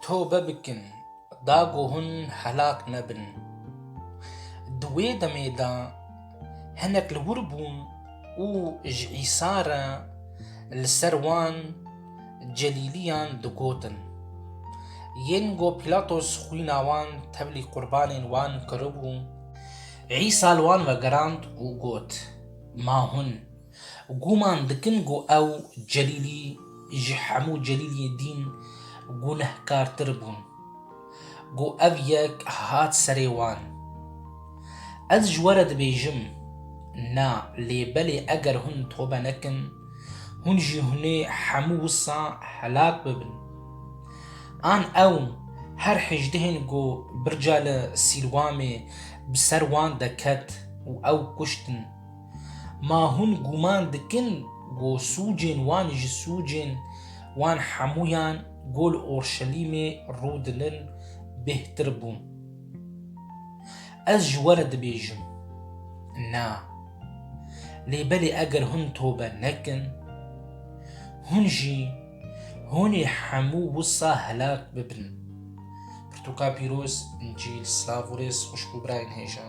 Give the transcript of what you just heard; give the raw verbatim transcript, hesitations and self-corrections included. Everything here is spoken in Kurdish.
Tobe bikin, da ku hûn helak nebin. Di wê demê de hinek li wir bûn û ji Îsa re li ser wan Celîliyan digotin, yên ku Pîlatos xwîna wan tevlî qurbanên wan kiribû. Îsa li wan vegerand û got, Ma hûn guman dikin ku ew Celîlî ji hemû Celîliyên dîn gunehkartir bûn, ku ev yek hat serê wan? Ez ji we re dibêjim, na, lê belê eger hûn tobe nekin, hûn jî hûnê hemû wisa helak bibin. An ew her hejdehên ku birca li Sîlwamê bi ser wan de ket û ew kuştin, ma hûn guman dikin ku sûcên wan ji sûcên wan hemûyan ku li Orşelîmê rûdinin bêhtir bûn? Ez ji we re dibêjim, na. Lê belê eger hûn tobe nekin, hûn jî hûnê hemû wisa helak bibin. Pirtûka pîroz, Încîl, silav û rêz xweşik û birayên hêja.